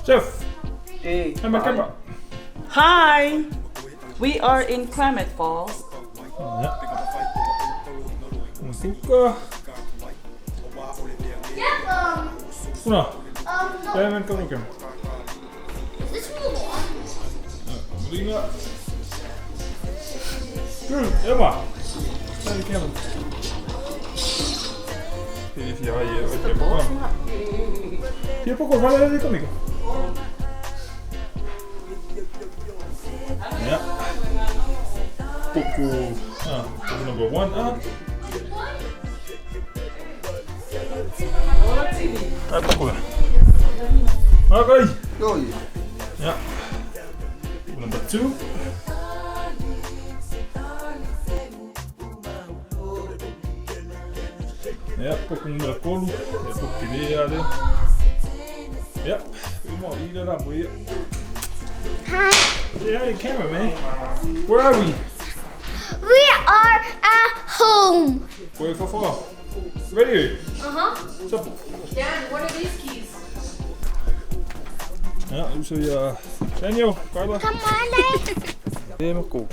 Jeff, Hey. hey my camera. Hi. We are in Klamath Falls. Kuka. Una. No. Tämän kanukem. Is this really long? Linga. Kyllä, Emma. Tää oli camera. Tiedä poko välillä oli komiko. Ja. Poku. Ah, poku number one. Ah. Ah, poku. Okay. Ja. Poku number two. Ja, poku numero kolu. Ja, poku kinea de. Ja, we må eat it up, we. Hi. Yeah, the camera, man. Where are we? We are at home. Where for for? Ready? Uh-huh. Så. Dan, what are these keys? Ja, nu ser jag Daniel, Carla. Come on, Dad. E ma ko.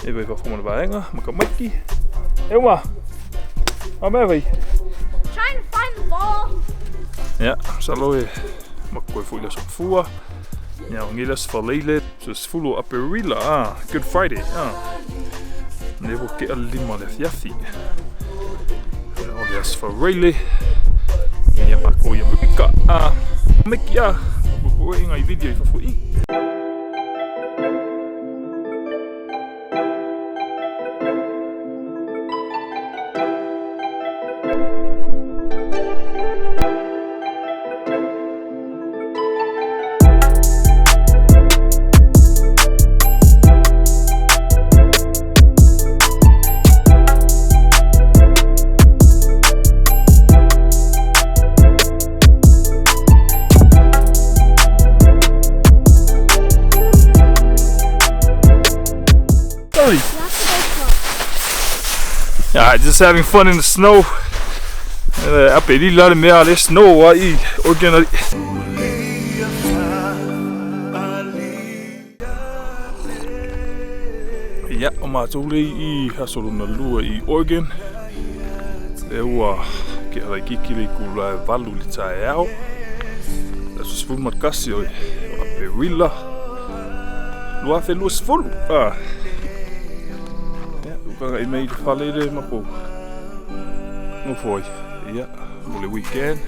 E vai fa fomona vaenga, ma ka maiki. E uma. A me vai. Trying to find the ball. Ja, sa lo e ma ko e fo ila so fua. Ja, o ngila se faleile, se sefulu o Aperila, ah, Good Friday, ah. Le ua ke'a le lima le afiafi. O le aso faraile, ia mākou i Amerika, ah. Miki, ah, puepueʻiga i video i fafo i. Hey. Yeah, just having fun in the snow. Ape lila le mea le snow a i Oregon. Ia, o matou lei i aso lona lua i Oregon. Le ua ke ala kiki le kula e valu le taeao. Le aso 11 o Aperila. 2020. Ah. Ia, ukanga i mei le fale le mako. Nofo ai. Ia, mo le weekend.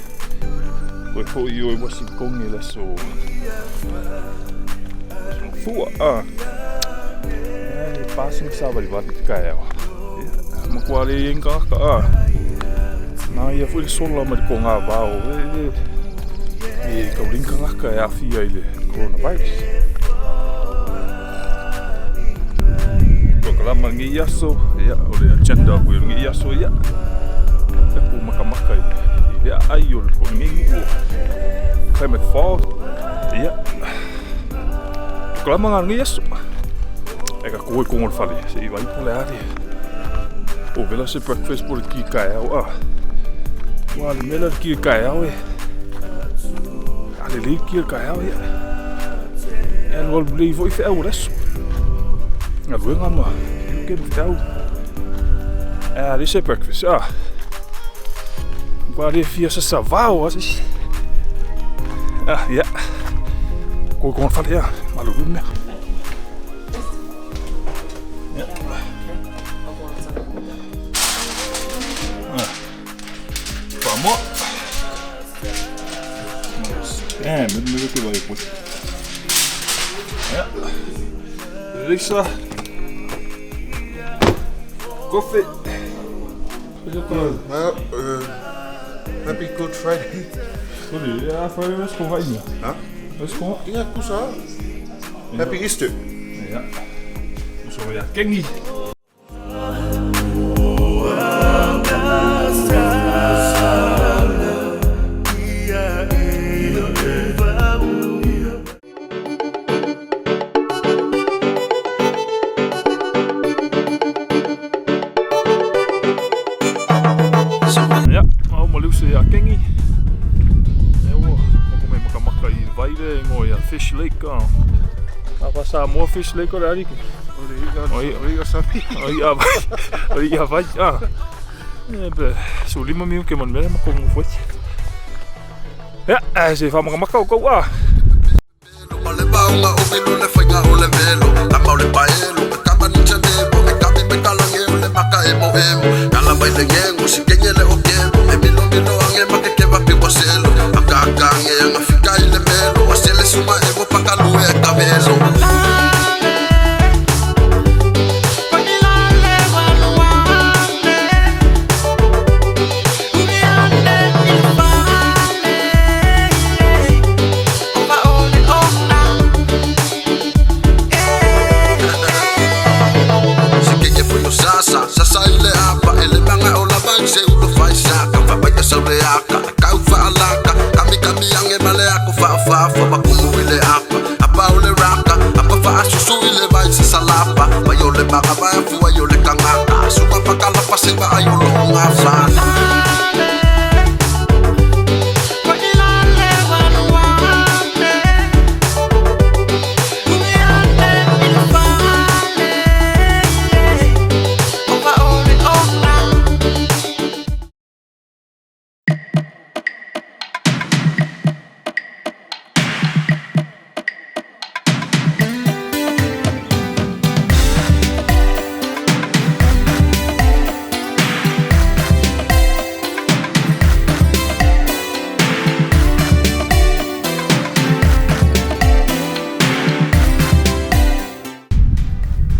Koe foi i o i Washington e le aso fua. Ah. E pāsinga sāvalivali te kaeao. Ia, matua le i ngaka. Ah. Nā ia foi le sola mai le ko ngā vao. E, e, e kaulinga ngaka e awhia i le coronavirus. Prokalama ngi aso, ia, o le agenda o le ngi aso, ia. Ia ko makamaka i le ai o le ko ngi o Klamath Falls, ia. Prokalama ngā ngi aso. E ka koe kongo le fale, se i vai po le ale. O vela se breakfast po le ki kai au, ah. Ua le mela le ki kai au e. Ale le ki kai au, ia. E alu alu lei foi wheau o le aso. Galuega ma ke wheau. E ale se breakfast, ah. Ua le fia sa savao, ah. Ah, ia. Koe kongo le fale, ia. Malu mea. Vamos. Damn, it me vai put. Ja. Lisa. Coffee. Ja, happy Good Friday. Ja, för jag ska ha in. Ja. Jag ska ha. Ja, kusa. Happy Easter. Ja. Så jag gängi. le uso ia Kengi. E ua moko mai makamaka i le vai lea e igoa ia Fish Lake. A fa Samoa Fish Lake o le aliki. O le i'a sami. O i'a vai. O i'a vai. E pe 15 minute ma le mea ma kongu foi. Ia, ae se faamakamaka o kou a.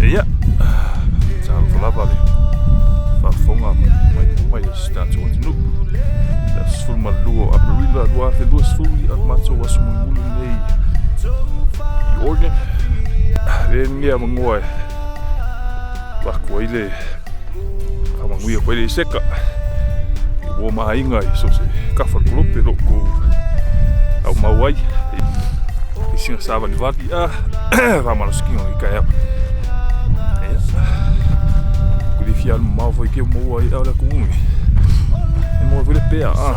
Ia, talofa lava le faafofoga mai mai o si tatou atunuu. Le aso 12 o Aperila 2020 i a matou aso mulimuli lenei i Oregon. Le lenei avanoa e avatu ai le faamanuia atu ai le Iseka i uo ma aiga i so o se kafa o le polope o lo o outou aumau ai i sina savalivali a faamalositino i taeao. Ia, ku le fia alu mamao foi ke maua ai a o le atunuu nei. E maua foi le pea a.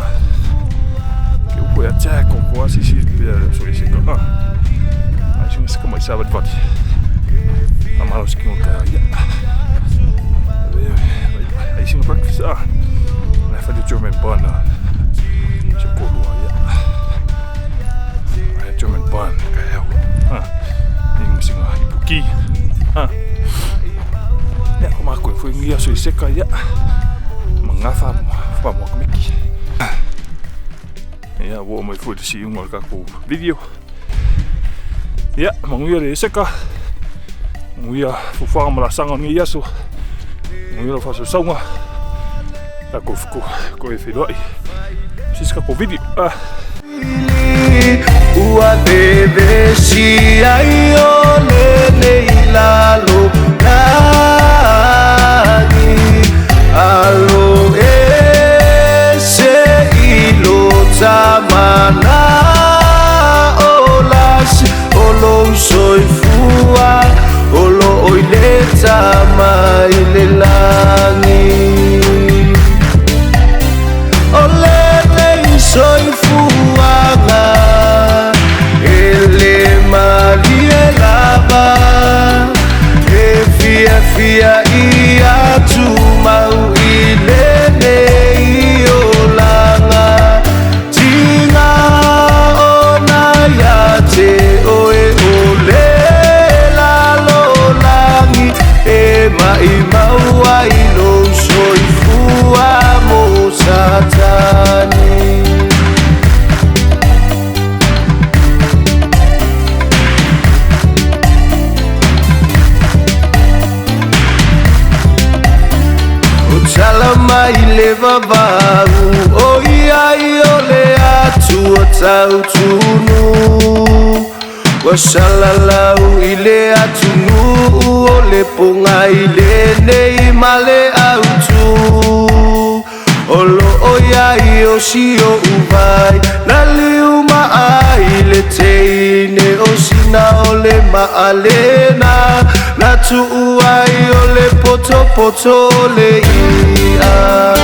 Ke upu e attack o ko asi si pea le aso Iseka a. Ai sina sika mai savalivali. Faamalositino i taeao. Ia. Ai sina breakfast a. Na e fai le German bun a. Si o kolua ia. Ai German bun taeao. A. Ni ma sina ipuki. A. Ia, o makou e foi ni aso Iseka ia. Magafa fa mo kamiki. Ia, ua oo mai foi le siuga o le tatou video. Ia, manuia le Iseka. Manuia fuafuaga ma laasaga o lenei aso. Manuia lau faasausauga. Tatou toe feiloai se isi tatou video. Ah. Ua vevesi ai o lenei lalolagi alo e se i lo tamana o lasi o lou soifua o lo o i le tama i le lagi o lenei soifuaga e le malie lava e fiafia ia tumau i lenei olaga tiga ona ia te oe o le lalolagi e maimau ai lou soifua mo Satani. O tala mai le vavau o iai o le atua tautunu ua salalau i le atunuu o le poga i lenei ma le autu o loo iai o si o'u vai na liuma ai le teine o sina o le maalena na tuu ai o le potopoto o le i'a.